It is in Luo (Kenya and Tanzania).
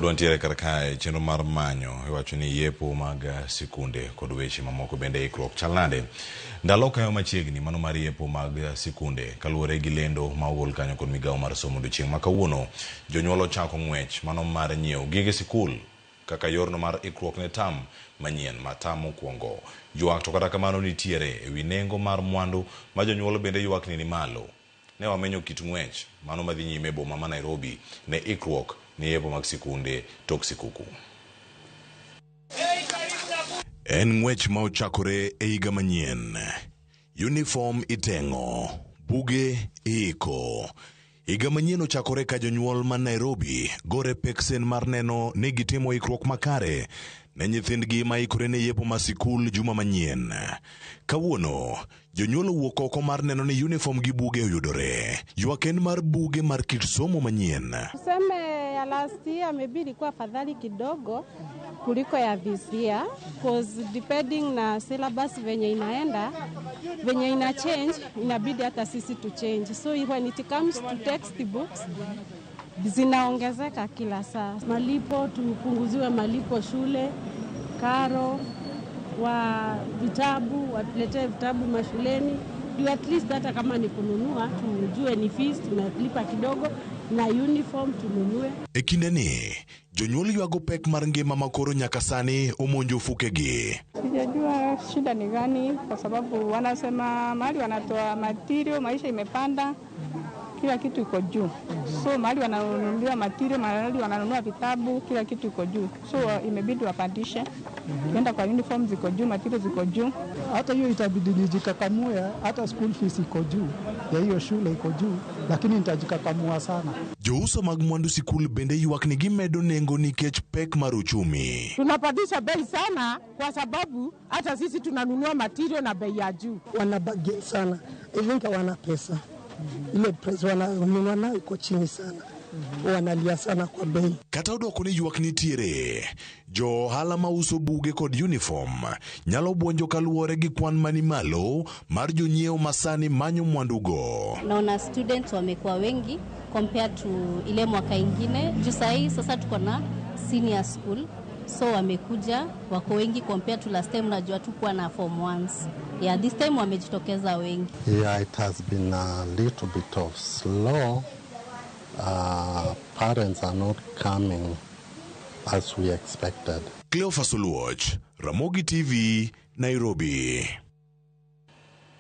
Wantiere kar kae chenro mar manyo iwacho ni yepo mag sikunde kod weche mamoko bende ikruok chal nade. Ndalo kayo machiegni mano mar yepo mag sikunde kaluwore gi lendo ma ogol kanyo kod migawo mar somo odiochieng' ma kawuono jonyuol ochako ng'wech mano mar nyiewo gige sikul kaka yorno mar ikruok ne tam manyien ma tam mokwongo. Ywak to kata kamano nitiere ewi nengo mar mwandu ma jonyuol bende ywak ni ni malo. Ne wamenyo kit ng'wech mano madhi nyime e boma ma Nairobi ne ikruok ne yepo mag sikunde tok sikuku. En ng'wech ma ochakore e higa manyien. Uniform iteng'o, buge iiko. Higa manyien ochakore ka jonyuol ma Nairobi gore peksen mar neno ni gitimo ikruok makare ne nyithindgi ma ikore ne yepo ma sikul juma manyien. Kawuono, jonyuol owuok oko mar neno ni uniform gi buge oyudore. Ywak en mar buge mar kit somo manyien. Tuseme ya last year maybe ilikuwa afadhali kidogo kuliko ya this year, 'cause depending na syllabus venye inaenda, venye ina change, inabidi hata sisi tu change. So when it comes to textbooks, zinaongezeka kila saa. Malipo tupunguziwe malipo shule, karo wa vitabu, watuletee vitabu mashuleni ndio at least hata kama ni kununua tujue ni fees tunalipa kidogo na uniform tununue. E kindeni, jonyuol ywago pek mar ngima ma koro nyaka sani omonjo ofukegi. Sijajua shida ni gani, kwa sababu wanasema mahali wanatoa material, maisha imepanda, kila kitu iko juu. So mahali wananunulia material, mahali wananunua vitabu, kila kitu iko juu. So imebidi wapandishe. Ukienda kwa uniform ziko juu, material ziko juu. Hata hiyo itabidi nijikakamue, hata school fees iko juu ya hiyo shule iko juu, lakini nitajikakamua sana. Jouso mag mwandu sikul bende ywak ni gimedo nengo nikech pek mar uchumi. Tunapandisha bei sana kwa sababu hata sisi tunanunua material na bei ya juu. Wana bargain sana, even hawana pesa. Ile price wananunua nayo iko chini sana. Wanalia sana kwa bei. Kata odoko ni ywak nitiere, jo ohala mauso buge kod uniform nyalo buonjo kaluwore gi kwan mani malo mar jonyiewo masani manyo mwandugo. Naona students wamekuwa wengi compared to ile mwaka ingine. Juu sahii sasa tuko na senior school, so wamekuja wako wengi compared to last time. Najua tukuwa na form ones. Yeah, this time wamejitokeza wengi. Yeah, it has been a little bit of slow. Parents are not coming as we expected. Cleophas Oluoch, Ramogi TV, Nairobi.